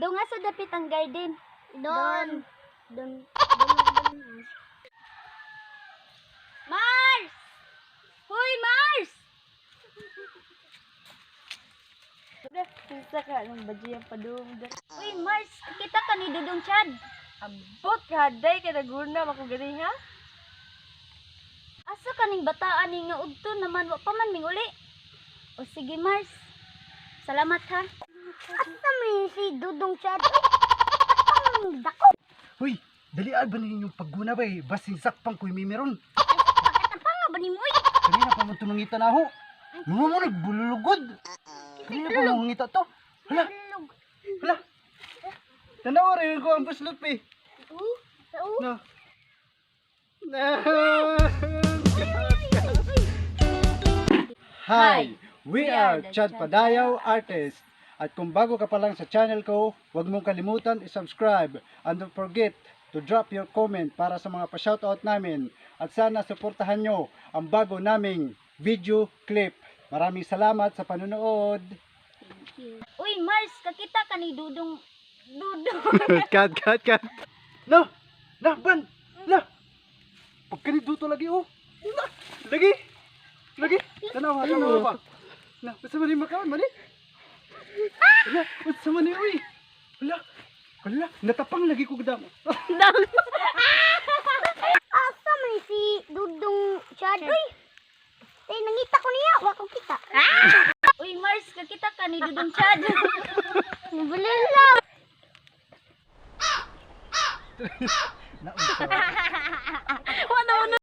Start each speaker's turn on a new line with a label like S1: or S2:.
S1: Doon nga sa dapit ang garden.
S2: Doon. Doon. Doon.
S1: Mars! Hoy, Mars!
S3: Kinsa ka nang badya padung.
S1: Uy, Mars, kita ka ni Dudong Chad.
S3: Ambot ka haday ka naguna mako gani ha.
S1: Asa kaning bataan ni nga udto naman wa pa man minguli. O sige, Mars. Salamat ha.
S2: Asa man si Dudong Chad? Ang dako.
S4: Hoy, dalian ba ninyo yung pagguna ba eh? Basin sakpang ko'y mimiron.
S2: Nga ba nimo oy?
S4: Kanina pa man ito nangita na ako. Mga mo nagbululugod. Kanina pa mo nangita to. Hala, hala. Tanaw rin ko ang buslot eh.
S2: Oo.
S4: No. Na. Hi, we are Chad Padayaw Artist. At kung bago ka pa lang sa channel ko, huwag mong kalimutan i-subscribe and don't forget to drop your comment para sa mga pa-shoutout namin. At sana suportahan nyo ang bago naming video clip. Maraming salamat sa panonood.
S1: Uy, Mars, kakita ka ni Dudong Dudong.
S4: Cut, cut, cut. No! Na, ban! Na! Pagkaniduto lagi, oh! Na! Lagi! Lagi! Tanawa, tanawa pa! Na, unsa man ni makaon, mani? Wala, unsa man ni, uy! Wala! Wala, natapang lagi ko gdamo.
S2: Asa man si Dudong Chad oy? Eh nangita ko niya, wa ko kita.
S1: Uy, Mars, kakita ka ni Dudong Chad.
S2: Bulala.
S4: Naunsa.
S1: Wala.